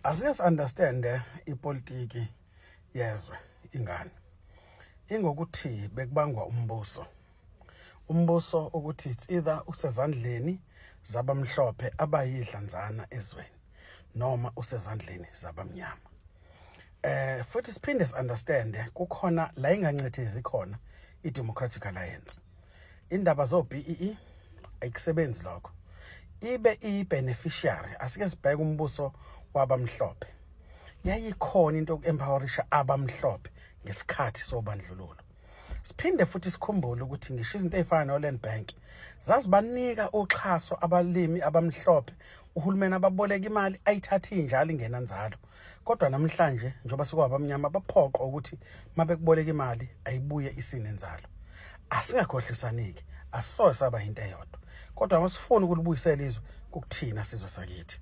Asike si-understande ipolitiki yezwe ingane. Ingokuthi bekubangwa umbuso. Umbuso ukuthi it's either usezandleni zabamhlophe abayidlanzana ezweni noma usezandleni zabamnyama. Futhi siphinde si-understande kukhona la ingancethezi khona i-Democratic Alliance. Indaba zo BEE ayikusebenzi lokho. Ibe iyi-beneficiary, asike sibheke umbuso wabamhlophe. Yayikhona into yoku-empowerisha abamhlophe ngesikhathi sobandlululo. Siphinde futhi sikhumbule ukuthi ngisho izinto ey'fana no-Land Bank zazibanika uxhaso abalimi abamhlophe, uhulumeni ababoleka imali ayithathe injalo ingenanzalo. Kodwa namhlanje njengoba sekwabamnyama baphoqwa ukuthi mabekuboleka imali ayibuye isinenzalo. Asingakhohlisaniki, asisoze saba into eyodwa. Kodwa masifuna ukulibuyisela izwe kukuthina sizwe sakithi.